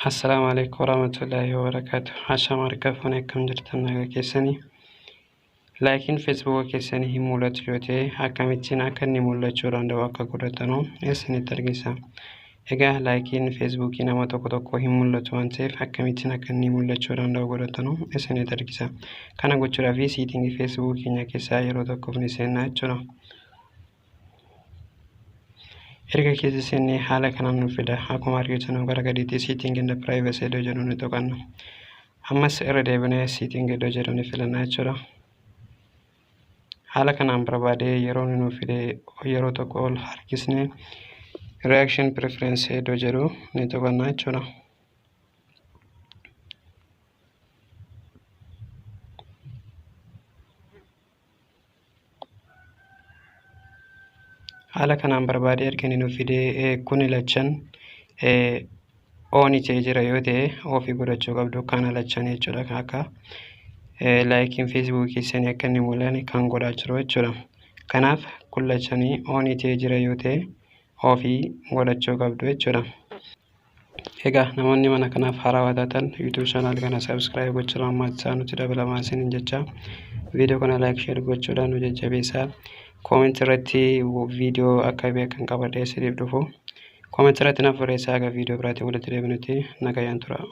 Assalaamu alaikum warahmatullaahi wabarakaatu. Ashama harka fuune, akkam jirtan? Nagaa keessanii? Likeiin Feesbuuka keessanii hin mul'atu yoo ta'e, akkamittiin akka inni mul'achuu danda'u akka godhatanu isinitti argisa. Egaa likeiin Feesbuukii nama tokko tokko hin mul'atu waan ta'eef, akkamittiin akka inni mul'achuu danda'u godhatanu isinitti argisa. Kana gochuudhaaf settingii Feesbuukii keenya keessaa yeroo tokkoof ni seenna jechuudha. Erga keessa seennee haala kanaan nu fida. Akkuma argitan gara gadiitti setting and privacy iddoo jedhu ni tuqanna. Ammas irra deebinee setting iddoo jedhu ni filanna jechuudha. Haala kanaan barbaadee yeroo inni nu fide yeroo tokko ol harkisnee reaction preference iddoo jedhu ni tuqanna jechuudha. Haala kanaan barbaadee erga inni nu fidee, kuni lachan on ta'ee jira yoo ta'e, off godhachuu qabdu kana lachan jechuudha. Akka likeiin Feesbuukii keessanii akka inni mul'anne kan godhaa jiru jechuudha. Kanaaf kun lachanii on ta'ee jira yoo ta'e, off godhachuu qabdu jechuudha. Egaa namoonni mana kanaaf haarawaa taatan, YouTube channel kana subscribe gochuudhaan maatii isaa nutti dabalamaa isiniin jecha, viidiyoo kana like, share gochuudhaan nu jajjabeessaa. Comment irratti viidiyoo akka beekan qabadhee isiniif dhufu comment irratti naaf barreessaa. Egaa viidiyoo biraatiin walitti deebinutti nagayaan tura.